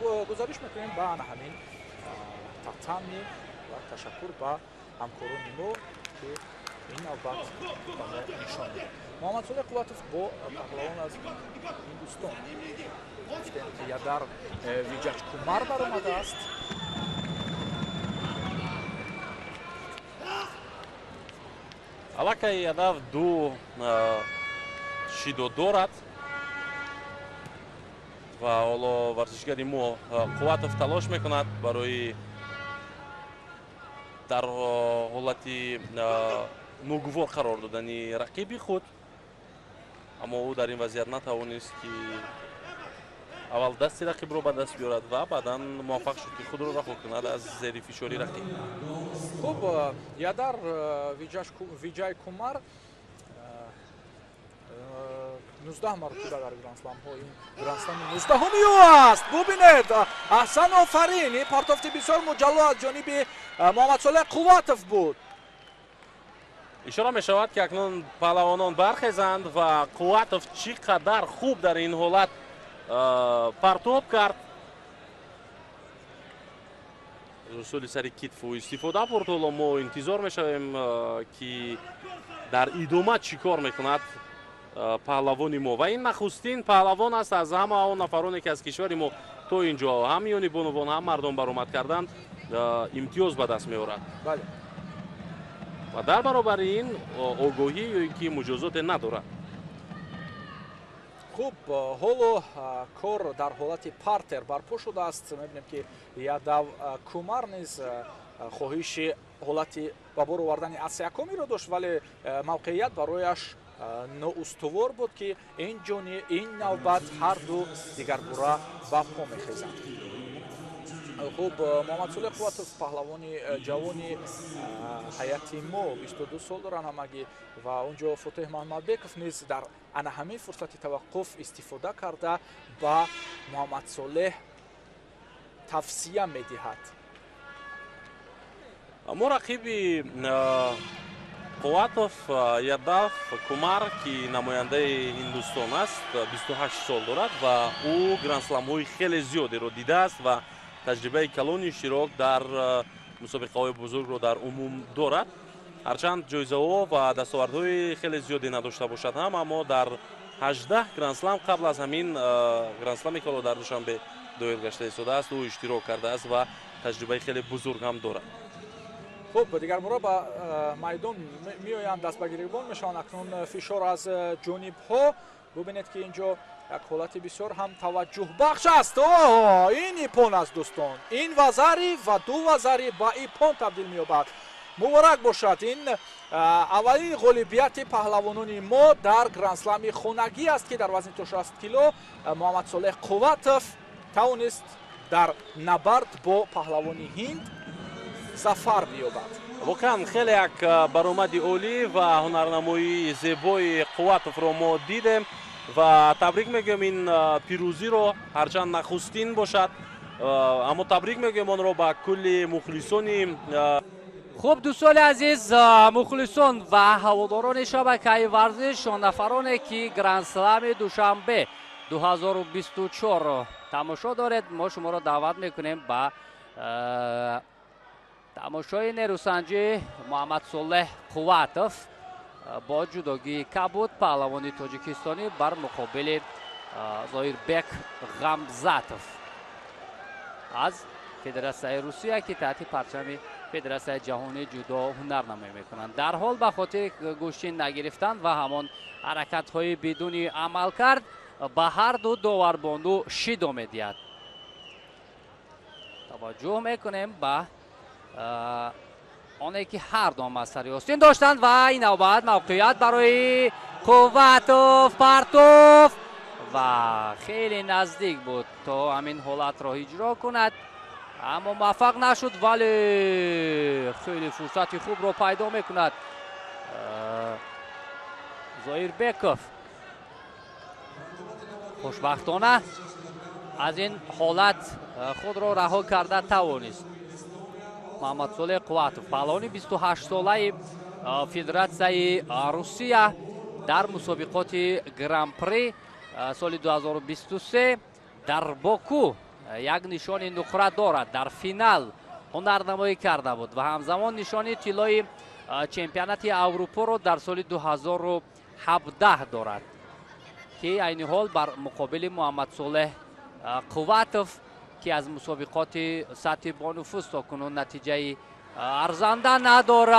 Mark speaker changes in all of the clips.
Speaker 1: Гузариш мекунем ба ана ҳамин татами ва ташаккур ба ҳамкорони мо, ки ин навбат ба мо нишон медиҳад. Муҳаммадсолеҳ Қувватов бо паҳлавон аз Ҳиндустон, гуфтем, Ядар Виҷач Кумар баромадааст.
Speaker 2: Аллакай Ядав ду шидо дорад ва ҳоло варзишгари мо Қувватов талош мекунад барои дар ҳолати ногувор қарор додани рақиби худ, аммо ӯ дар ин вазъият натавонист, ки аввал дасти рақибро ба даст биёрад ва баъдан муваффақ шуд, ки худро раҳо кунад аз зери фишори рақиб.
Speaker 1: Хуб, Ядар Виджай Кумар 19 маротиба дар грандсламҳо, ин грандслами 19-уми ӯ аст. Бубинед, аҳсан, офарин! Ин партофти бисёр муҷалло аз ҷониби Муҳаммадсолеҳ Қувватов буд.
Speaker 2: Ишора мешавад, ки акнун паҳлавонон бархезанд ва Қувватов чӣ қадар хуб дар ин ҳолат партоб кард. Усули сари китфу истифода бурд. Ҳоло мо интизор мешавем, ки дар идома чӣ кор мекунад паҳлавони мо. Ва ин нахустин паҳлавон аст аз ҳама он нафароне, ки аз кишвари мо то ин ҷо ҳам миёни бонувон, ҳам мардон баромад карданд, имтиёз ба даст меорад ва дар баробари ин огоҳӣ ё ин ки муҷозоте надорад.
Speaker 1: Хуб, ҳоло кор дар ҳолати партер барпо шудааст. Мебинем, ки Ядав Кумар низ хоҳиши ҳолати ба бор овардани асякомиро дошт, вале мавқеият барояш ноустувор буд, ки ин ҷони ин навбат ҳарду дигарбора ба по мехезанд. Хуб, Муҳаммадсолеҳ Қувватов, паҳлавони ҷавони ҳайати мо, 22 сол доранд ҳамагӣ, ва он ҷо Фотеҳ Муҳаммадбеков низ дар ана ҳамин фурсати таваққуф истифода карда, ба Муҳаммадсолеҳ тавсия медиҳад.
Speaker 2: Мо рақиби Қувватов, Ядав Кумар, ки намояндаи Ҳиндустон аст, 28 сол дорад ва ӯ грандсламҳои хеле зиёдеро дидааст ва таҷрибаи калони иштирок дар мусобиқаҳои бузургро дар умум дорад. Ҳарчанд ҷоизаҳо ва дастовардҳои хеле зиёде надошта бошад ҳам, аммо дар 18 грандслам қабл аз ҳамин грандсламе, ки ҳоло дар Душанбе доир гашта истодааст, ӯ иштирок кардааст ва таҷрибаи хеле бузург ҳам дорад.
Speaker 1: Хуб, дигарбора ба майдон меоянд, даст ба гиребон мешаванд. Акнун фишор аз ҷонибҳо. Бубинед, ки ин ҷо як ҳолати бисёр ҳам таваҷҷӯҳбахш аст. О, ин иппон аст, дӯстон! Ин вазари ва ду вазари ба иппон табдил меёбад. Муборак бошад! Ин аввалин ғолибияти паҳлавонони мо дар грандслами хонагӣ аст, ки дар вазни то 60 кило Муҳаммадсолеҳ Қувватов тавонист дар набард бо паҳлавони ҳинд зафар биёбад.
Speaker 2: Воқеан, хеле як баромади олӣ ва ҳунарнамоии зебои Қувватовро мо дидем ва табрик мегӯем ин пирӯзиро, ҳарчанд нахустин бошад, аммо табрик мегӯем онро ба кулли мухлисони
Speaker 3: Хуб, дӯстони азиз, мухлисон ва ҳаводорони шабакаи варзиш, он нафароне, ки грандслами Душанбе 2024 тамошо доред, мо шуморо даъват мекунем ба тамошои нерӯсанҷи Муҳаммадсолеҳ Қувватов бо ҷудогии кабуд, паҳлавони тоҷикистонӣ бар муқобили Зоирбек Ғамзатов аз Федератсияи Русия, ки таҳти парчами Федератсияи ҷаҳонии ҷудо ҳунарнамоӣ мекунанд. Дарҳол ба хотири гӯштин нагирифтан ва ҳамон ҳаракатҳои бидуни амал кард, ба ҳарду доварбонду шидо медиҳад. Таваҷҷӯҳ мекунем ба оне, ки ҳардуам аз сари остин доштанд, ва ин навбат мавқеият барои Қувватов, партов ва хеле наздик буд, то ҳамин ҳолатро иҷро кунад, аммо муваффақ нашуд, вале хеле фурсати хубро пайдо мекунад Зоирбеков. Хушбахтона аз ин ҳолат худро раҳо карда тавонист Муҳаммадсолеҳ Қувватов, паҳлавони 28-солаи Федератсияи Русия. Дар мусобиқоти Гран-при соли 2023 дар Боку Як нишони нуқра дорад, дар финал ҳунарнамоӣ карда буд ва ҳамзамон нишони тиллои чемпионати Аврупоро дар соли 2017 дорад, ки айни ҳол бар муқобили Муҳаммадсолеҳ Қувватов, ки аз мусобиқоти сатҳи бонуфуз то кунун натиҷаи арзанда надорад,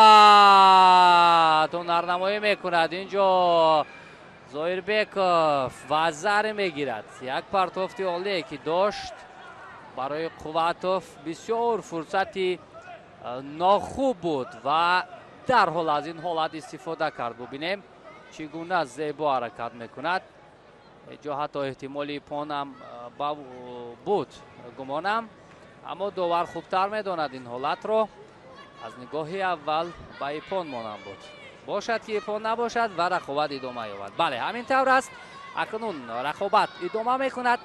Speaker 3: ҳунарнамоӣ мекунад. Инҷо Зоирбеков вазаре мегирад. Як партофти олие ки дошт барои Қувватов, бисёр фурсати нохуб буд ва дарҳол аз ин ҳолат истифода кард. Бубинем, чӣ гуна зебо ҳаракат мекунад. Ҷо ҳатто эҳтимоли иппонам буд, гумонам, аммо довар хубтар медонад ин ҳолатро. Аз нигоҳи аввал ба иппон монанд буд. Бошад ки иппон набошад ва рақобат идома ёбад. Бале, ҳамин тавр аст. Акнун рақобат идома мекунад.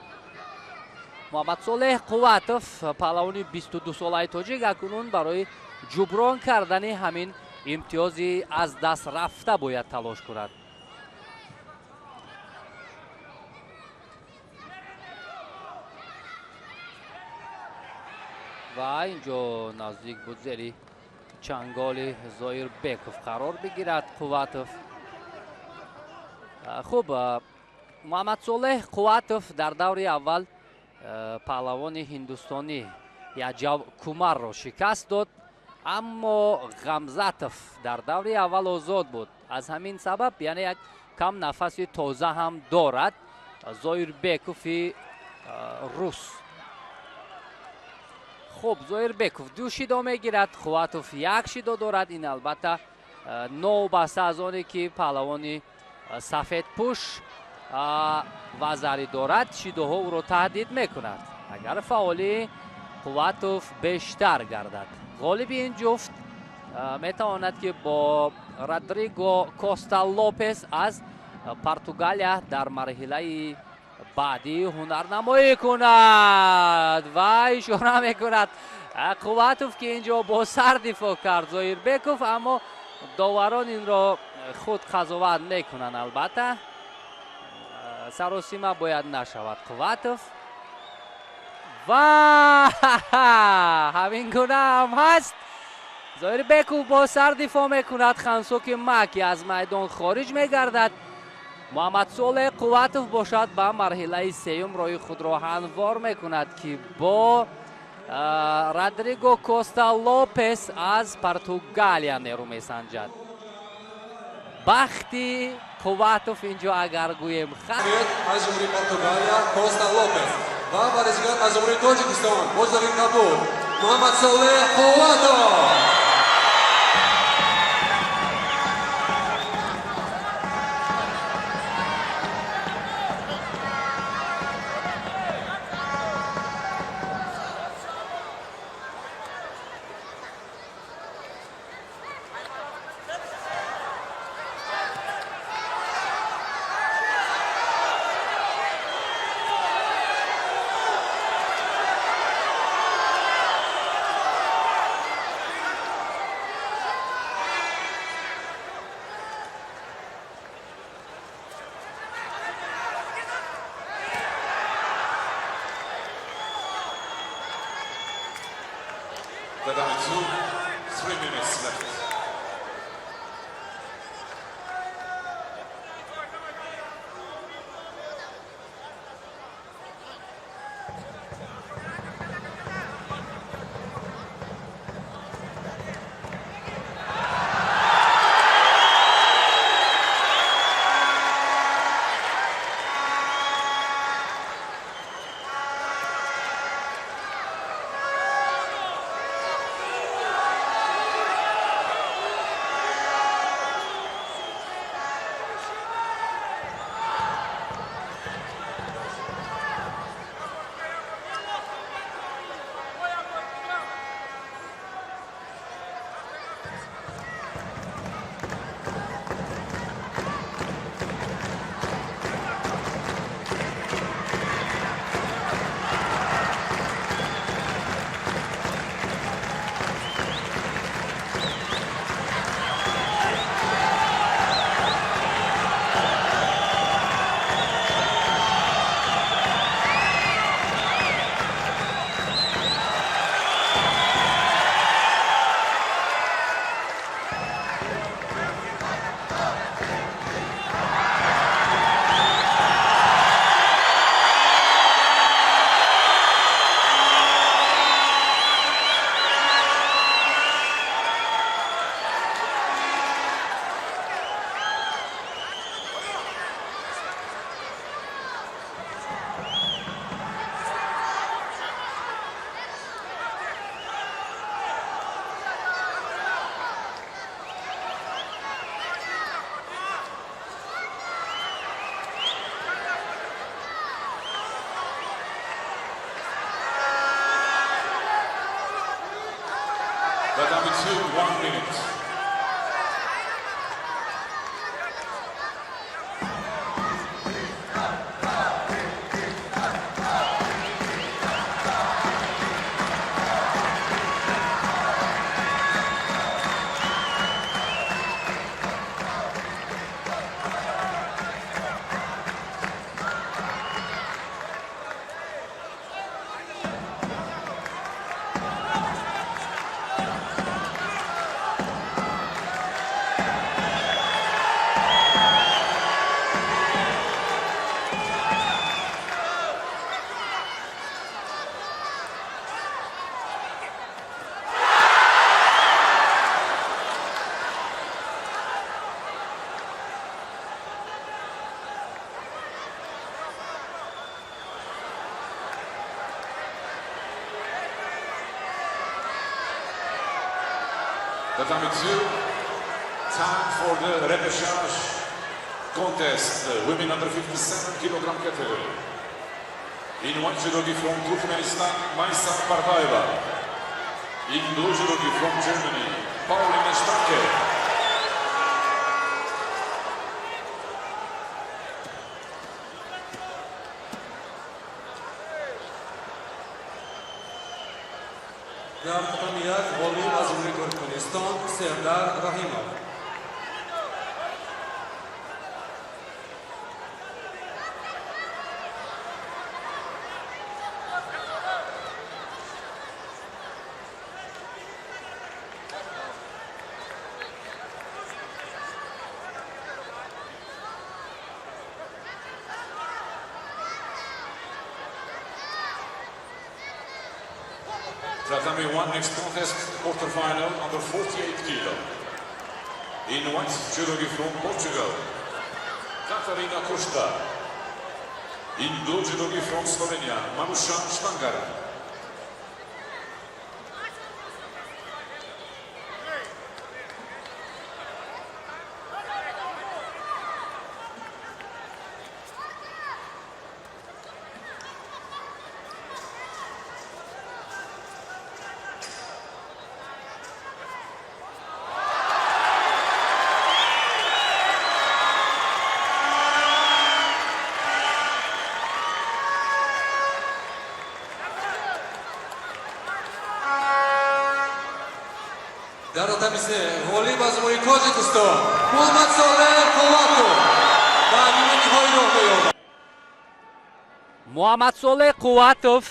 Speaker 3: Муҳаммадсолеҳ Қувватов, паҳлавони 22-солаи тоҷик, акнун барои ҷуброн кардани ҳамин имтиёзи аз даст рафта бояд талош кунад. Ва инҷо наздик буд зери чанголи Зоирбеков қарор бигирад Қувватов. Хуб, Муҳаммадсолеҳ Қувватов дар даври аввал паҳлавони ҳиндустонӣ Яҷав Кумарро шикаст дод, аммо Ғамзатов дар даври аввал озод буд. Аз ҳамин сабаб, яъне як кам нафаси тоза ҳам дорад Зоирбекови рус. Хуб, Зоирбеков ду шидо мегирад, Қувватов як шидо дорад. Ин албатта новобаста аз оне ки паҳлавони сафедпӯш вазари дорад, шидоҳо ӯро таҳдид мекунад. Агар фаъолии Қувватов бештар гардад, ғолиби ин ҷуфт метавонад ки бо Родриго Коста Лопес аз Португалия дар марҳилаи баъдӣ ҳунарнамоӣ кунад. Ва ишора мекунад Қувватов, ки инҷо бо сар дифоъ кард Зоирбеков, аммо доварон инро худ қазоват мекунанд. Албатта саросима бояд нашавад Қувватов. Ва ҳамин гуна ҳам ҳаст. Зоирбеков бо сар дифоъ мекунад. Хансуки Маки аз майдон хориҷ мегардад. Муҳаммадсолеҳ Қувватов бошад ба марҳилаи сеюм роҳи худро ҳамвор мекунад, ки бо Родриго Коста Лопес аз Португалия нерӯ месанҷад. Бахти Қувватов инҷо агар гӯем
Speaker 4: аз ҷумҳурии Португалия Коста Лопес ва варзишгар аз ҷумҳурии Тоҷикистон Боҷдари Кабул Муҳаммадсолеҳ Қувватов.
Speaker 5: Tatami 2, 3 minutes left. Tatami 2, 1 minute. Tatami 2, time for the repechage contest, women under 57 kilogram category. In white judogi from Turkmenistan, Maisa Pardaeva. In blue judogi from Germany, Pauline Starke.
Speaker 4: Дар татами як ғолиб аз Ҷумҳурии Туркманистон Сердар Раҳимов.
Speaker 5: Tatami 1, next contest, quarterfinal under 48 kilo. In white judogi from Portugal, Katarina Costa. In blue judogi from Slovenia, Maruša Štangar.
Speaker 4: Дар татами се ғолиб аз Ҷумҳурии Тоҷикистон Муҳаммад Солеҳ Қувватов ба нимаи ниҳоӣ роҳ меёбад.
Speaker 3: Муҳаммадсолеҳ Қувватов,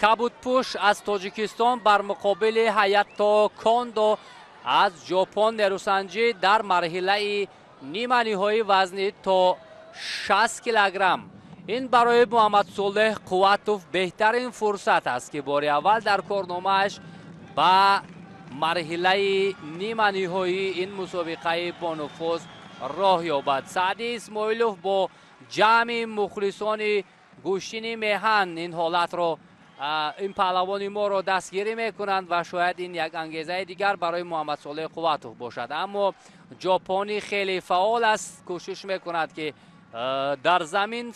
Speaker 3: кабудпӯш аз Тоҷикистон, бар муқобили Ҳаято Кондо аз Ҷопон, нерӯсанҷӣ дар марҳилаи ниманиҳоии вазни то 60 килограмм. Ин барои Муҳаммадсолеҳ Қувватов беҳтарин фурсат аст, ки бори аввал дар корномааш ба марҳилаи ниманиҳоии ин мусобиқаи бонуфуз роҳ ёбад. Саъди Исмоилов бо ҷамъи мухлисони гӯштини меҳан ин ҳолатро, ин паҳлавони моро дастгирӣ мекунанд ва шояд ин як ангезаи дигар барои Муҳаммадсолеҳ Қувватов бошад. Аммо ҷопонӣ хеле фаъол аст, кӯшиш мекунад, ки дар замин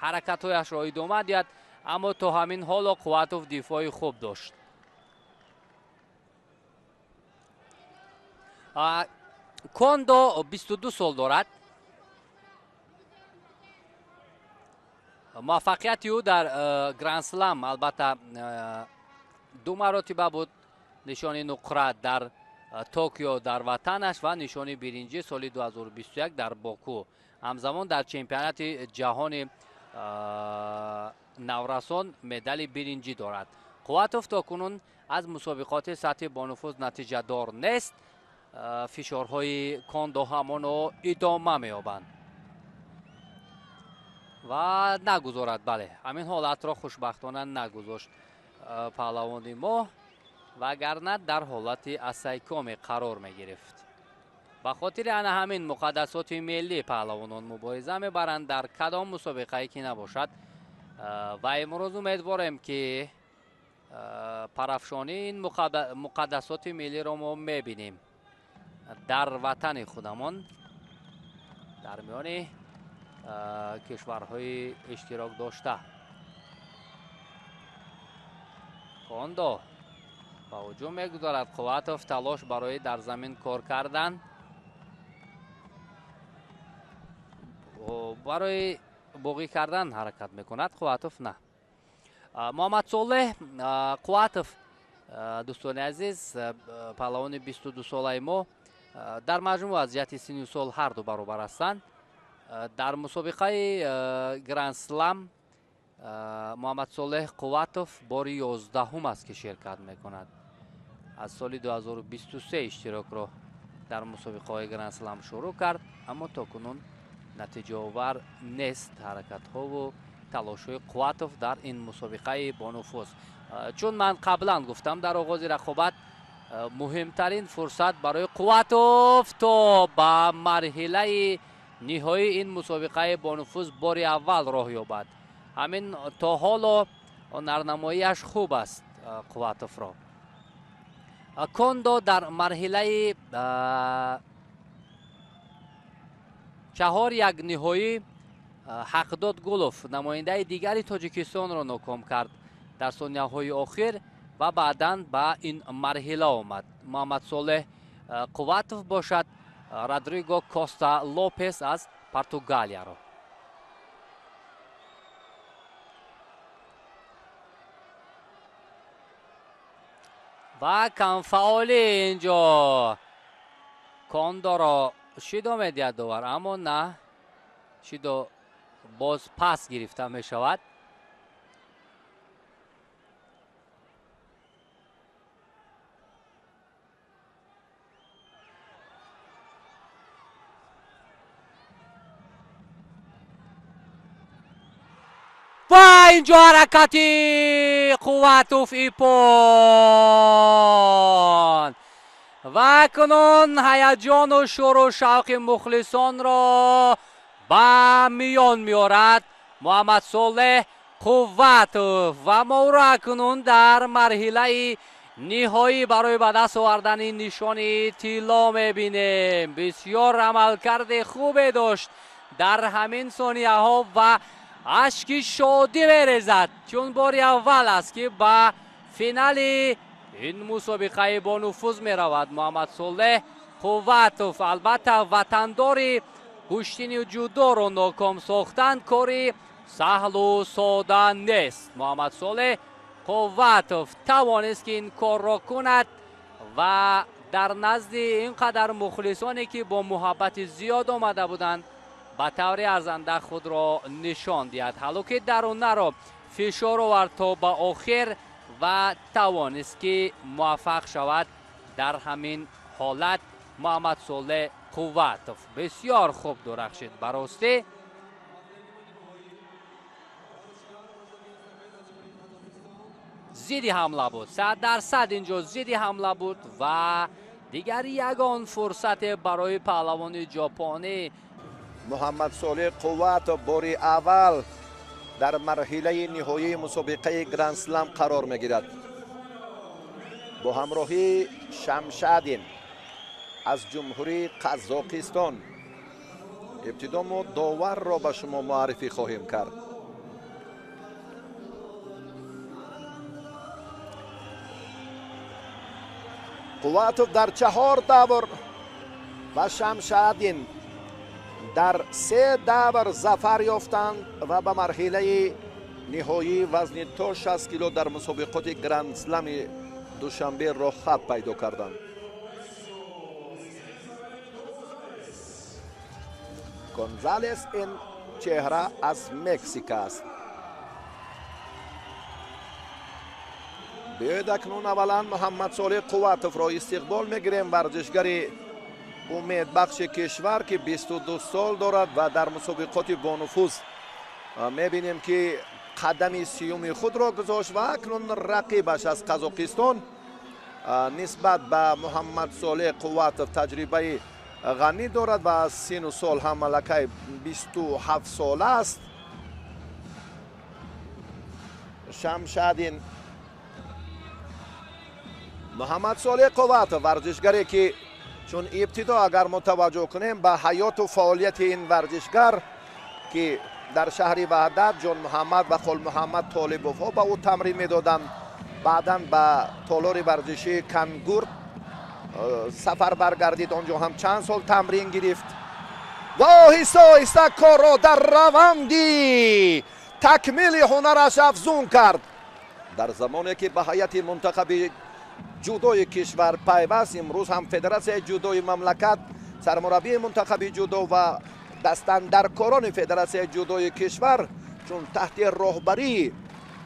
Speaker 3: ҳаракатҳояшро идома диҳад, аммо то ҳамин ҳоло Қувватов дифои хуб дошт. Кондо 22 сол дорад. Муваффақияти ӯ дар Грандслам албатта ду маротиба буд: нишони нуқра дар Токио дар ватанаш ва нишони биринҷӣ соли 2021 дар Боку. Ҳамзамон дар чемпионати ҷаҳони наврасон медали биринҷӣ дорад. Қувватов то кунун аз мусобиқоти сатҳи бонуфуз натиҷадор нест. Фишорҳои Кондо ҳамоно идома меёбанд ва нагузорад. Бале, ҳамин ҳолатро хушбахтона нагузошт паҳлавони мо, вагарна дар ҳолати асайкоме қарор мегирифт. Ба хотири ана ҳамин муқаддасоти миллӣ паҳлавонон мубориза мебаранд дар кадом мусобиқае ки набошад, ва имрӯз умедворем, ки парафшонии ин муқаддасоти миллиро мо мебинем дар ватани худамон, дар миёни кишварҳои иштирок дошта. Кондо Ба ҳуҷум мегузорад Қувватов, талош барои дар замин кор кардан, барои боғӣ кардан ҳаракат мекунад Қувватов. На, Муҳаммадсолеҳ Қувватов, дӯстони азиз, паҳлавони 22-солаи мо, дар маҷмӯъ аз ҷиҳати синну сол ҳар ду баробар ҳастанд. Дар мусобиқаи Гранд-слам Муҳаммадсолеҳ Қувватов бори 11-ум аст ки ширкат мекунад. Аз соли 2023 иштирокро дар мусобиқаҳои Гранд-слам шурӯъ кард, аммо то кунун натиҷаовар нест ҳаракатҳову талошҳои Қувватов дар ин мусобиқаи бонуфуз. Чун ман қаблан гуфтам, дар оғози рақобат муҳимтарин фурсат барои Қувватов то ба марҳилаи ниҳоии ин мусобиқаи бонуфуз бори аввал роҳ ёбад. Ҳамин то ҳоло нарнамоияш хуб аст Қувватовро. Кондо дар марҳилаи 4-1 ниҳоӣ Ҳақдод Гулов, намояндаи дигари Тоҷикистонро ноком кард дар сонияҳои охир ва баъдан ба ин марҳила омад. Муҳаммадсолеҳ Қувватов бошад Родриго Коста Лопес аз Португалияро. Ва камфаъолӣ инҷо Кондоро шидо медиҳад довар, аммо на, шидо боз пас гирифта мешавад. Ва инҷо ҳаракати Қувватов ипон ва акнун ҳаяҷону шӯру шавқи мухлисонро ба миён меорад Муҳаммадсолеҳ Қувватов ва мо ӯро акнун дар марҳилаи ниҳоӣ барои ба даст овардани нишони тилло мебинем. Бисёр амалкарди хубе дошт дар ҳамин сонияҳо ва ашки шодӣ мерезад, чун бори аввал аст ки ба финали ин мусобиқаи бонуфуз меравад Муҳаммадсолеҳ Қувватов. Албатта, ватандори гӯштини ҷудоро ноком сохтан кори саҳлу сода нест. Муҳаммадсолеҳ Қувватов тавонист ки ин корро кунад ва дар назди ин қадар мухлисоне ки бо муҳаббати зиёд омада буданд, ба таври арзанда худро нишон диҳад. Ҳалуки дарунаро фишор овард то ба охир ва тавонист ки муваффақ шавад. Дар ҳамин ҳолат Муҳаммадсолеҳ Қувватов бисёр хуб дурахшид ба ростӣ. Зидди ҳамла буд, 100% инҷо зидди ҳамла буд ва дигар ягон фурсате барои паҳлавони ҷопонӣ.
Speaker 6: Муҳаммадсолеҳ Қувватов бори аввал дар марҳилаи ниҳоии мусобиқаи Гранд-слам қарор мегирад. Бо ҳамроҳии Шамшадин аз Ҷумҳурии Қазоқистон. Ибтидо мо доварро ба шумо муаррифӣ хоҳем кард. Қувватов дар 4 давр ва Шамшадин дар 3 давр зафар ёфтанд ва ба марҳилаи ниҳоии вазни то 60 кило дар мусобиқоти Гранд-слами Душанбе роҳхат пайдо карданд. Гонзалес ин чеҳра аз Мексика аст. Биёед акнун аввалан Муҳаммадсолеҳ Қувватовро истиқбол мегирем, варзишгари умедбахши кишвар ки 22 сол дорад ва дар мусобиқоти бонуфуз мебинем ки қадами сиюми худро гузошт ва акнун рақибаш аз Қазоқистон нисбат ба Муҳаммадсолеҳ Қувватов таҷрибаи ғанӣ дорад ва аз сину сол ҳам аллакай 27 сола аст. Шамшадин. Муҳаммадсолеҳ Қувватов варзишгаре ки чун ибтидо агар мо таваҷҷӯҳ кунем ба ҳаёту фаъолияти ин варзишгар ки дар шаҳри Ваҳдат Ҷонмуҳаммад ва Холмуҳаммад Толибовҳо ба ӯ тамрин медоданд, Баъдан ба толори варзишии Кангурд сафар баргардид, он ҷо ҳам чанд сол тамрин гирифт ва оҳиста оҳиста корро дар раванди такмили ҳунараш афзун кард. Дар замоне ки ба ҳайати мунтахаби ҷудои кишвар пайваст, имрӯз ҳам федератсияи ҷудои мамлакат, сармураббии мунтахаби ҷудо ва дастандаркорони федератсияи ҷудои кишвар чун таҳти роҳбарии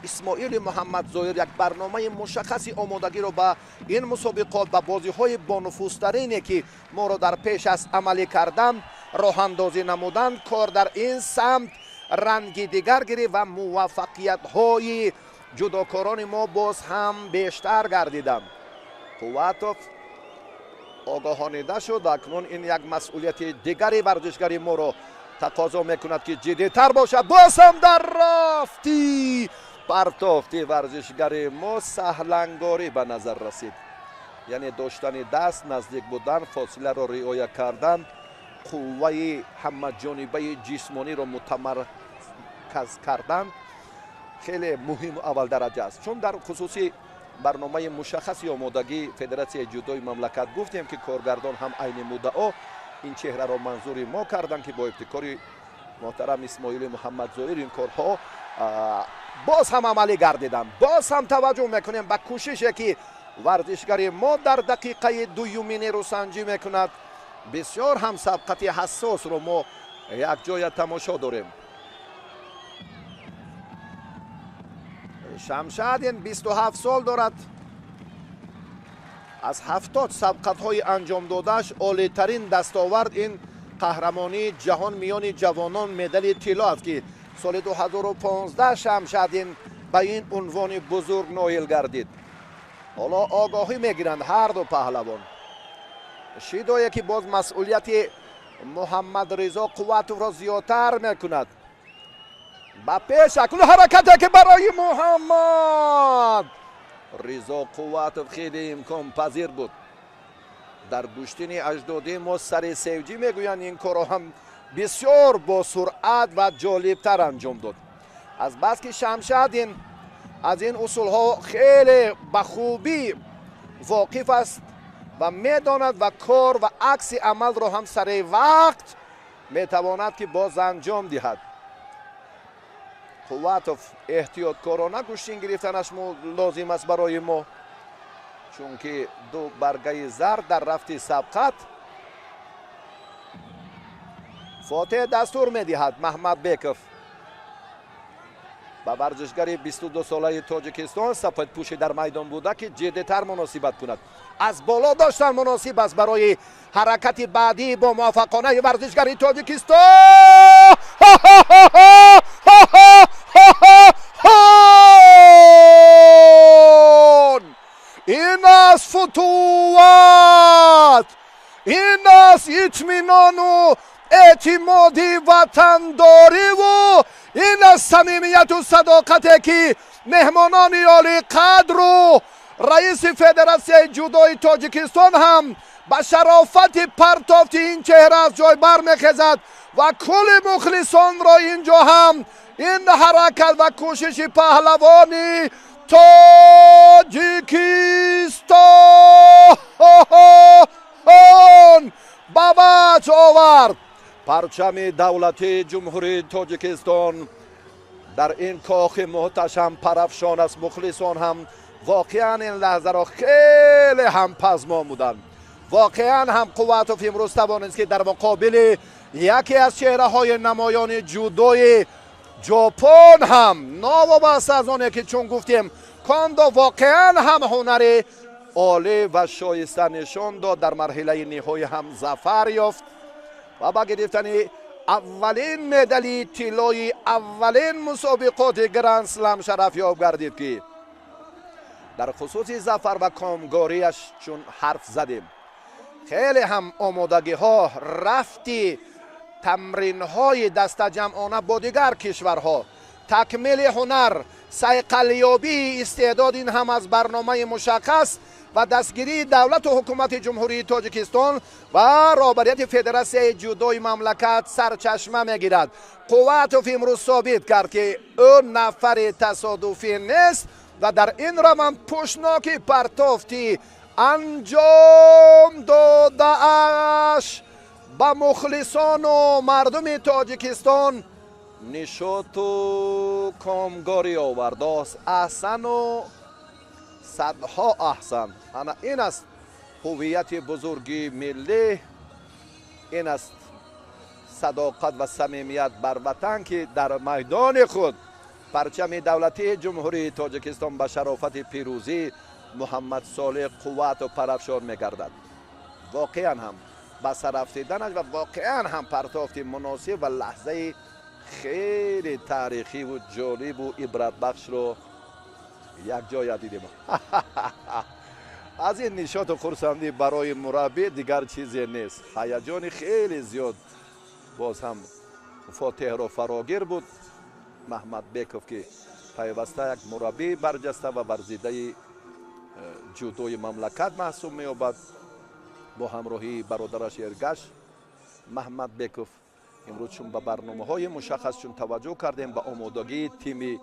Speaker 6: Исмоили Муҳаммадзоир як барномаи мушаххаси омодагиро ба ин мусобиқот ва бозиҳои бонуфузтарине ки моро дар пеш аст амалӣ кардан роҳандозӣ намуданд, кор дар ин самт ранги дигар гирифт ва муваффақиятҳои ҷудокорони мо боз ҳам бештар гардиданд. Қувватов огоҳонида шуд ва акнун ин як масъулияти дигари варзишгари моро тақозо мекунад ки ҷиддитар бошад. Боз ҳам дар рафти партофти варзишгари мо саҳлангорӣ ба назар расид, яъне доштани даст, наздик будан, фосиларо риоя кардан, қувваи ҳамаҷонибаи ҷисмониро мутамарказ кардан хеле муҳиму аввалдараҷа аст. Чун дар хусуси барномаи мушаххаси омодагии федератсияи ҷудои мамлакат гуфтем ки коргардон ҳам айни муддао ин чеҳраро манзури мо карданд ки бо ибтикори муҳтарам Исмоили Муҳаммадзоир ин корҳо боз ҳам амалӣ гардиданд. Боз ҳам таваҷҷӯҳ мекунем ба кӯшише ки варзишгари мо дар дақиқаи дуюми нерӯсанҷӣ мекунад. Бисёр ҳам сабқати ҳассосро мо якҷоя тамошо дорем. Шамшадин 27 сол дорад. Аз 70 сабқатҳои анҷом додааш олитарин дастовард ин қаҳрамонии ҷаҳон миёни ҷавонон медали тилло аст ки соли 2015 Шамшадин ба ин унвони бузург ноил гардид. Ҳоло огоҳӣ мегиранд ҳар ду паҳлавон. Шидое ки боз масъулияти Муҳаммадризо Қувватовро зиёдтар мекунад. Ба пеш акнун ҳаракате ки барои Муҳаммад Ризо Қувватов хеле имконпазир буд. Дар гӯштини аҷдодии мо сари севҷӣ мегӯянд ин корро ҳам бисёр бо суръат ва ҷолибтар анҷом дод. Аз бас ки Шамшадин аз ин усулҳо хеле ба хубӣ воқиф аст ва медонад ва кор ва акси амалро ҳам сари вақт метавонад ки боз анҷом диҳад. Қувватов эҳтиёткорона гӯштин гирифтанаш лозим аст барои мо, чунки ду баргаи зард дар рафти сабқат фотеҳ дастур медиҳад Маҳмадбеков ба варзишгари 22-солаи Тоҷикистон сафедпӯши дар майдон буда ки ҷиддитар муносибат кунад. Аз боло доштан муносиб аст барои ҳаракати баъдӣ бо муваффақонаи варзишгари Тоҷикистон. Ин аст футуват, ин аст итминону эътимоди ватандориву ин аст самимияту садоқате ки меҳмонони олиқадру раиси федератсияи ҷудои Тоҷикистон ҳам ба шарофати партофти ин чеҳра аз ҷой бармехезад ва кулли мухлисонро ин ҷо ҳам ин ҳаракат ва кӯшиши паҳлавони Тоҷикистон ба ваҷ овард. Парчами давлатии Ҷумҳурии Тоҷикистон дар ин кохи муҳташам парафшон аст. Мухлисон ҳам воқеан ин лаҳзаро хеле ҳам пазмон буданд. Воқеан ҳам Қувватов имрӯз тавонист ки дар муқобили яке аз чеҳраҳои намоёни ҷудои Ҷопон ҳам новобаста аз оне ки чун гуфтем Кондо воқеан ҳам ҳунари олӣ ва шоиста нишон дод, дар марҳилаи ниҳоӣ ҳам зафар ёфт ва ба гирифтани аввалин медали тиллои аввалин мусобиқоти Гранд Слам шарафёб гардид ки дар хусуси зафар ва комгориаш чун ҳарф задем хеле ҳам омодагиҳо рафти тамринҳои дастаҷамъона бо дигар кишварҳо, такмили ҳунар, сайқалёбии истеъдод ин ҳам аз барномаи мушаххас ва дастгирии давлату ҳукумати Ҷумҳурии Тоҷикистон ва роҳбарияти федератсияи ҷудои мамлакат сарчашма мегирад. Қувватов имрӯз собит кард ки ӯ нафари тасодуфӣ нест. Ва дар ин раванд пушноки партофти анҷом додааш ба мухлисону мардуми Тоҷикистон нишоту комгорӣ овардааст. Аҳсану садҳо аҳсан. Ана ин аст ҳуввияти бузурги миллӣ, ин аст садоқат ва самимият бар ватан, ки дар майдони худ парчами давлатии Ҷумҳурии Тоҷикистон ба шарофати пирӯзӣ Муҳаммадсолеҳ Қувватов парафшон мегардад. Воқеан ҳам ба сарафтиданаш ва воқеан ҳам партофти муносиб ва лаҳзаи хеле таърихиву ҷолибу ибратбахшро якҷоя дидем. Аз ин нишоту хурсандӣ барои мураббӣ дигар чизе нест. Ҳаяҷони хеле зиёд боз ҳам фотеҳро фарогир буд. Маҳмадбеков, ки пайваста як мураббии барҷаста ва варзидаи ҷудои мамлакат маҳсуб меёбад, бо ҳамроҳии бародараш Эргаш Маҳмадбеков, имрӯз чун ба барномаҳои мушаххас чун таваҷҷӯҳ кардем, ба омодагии тими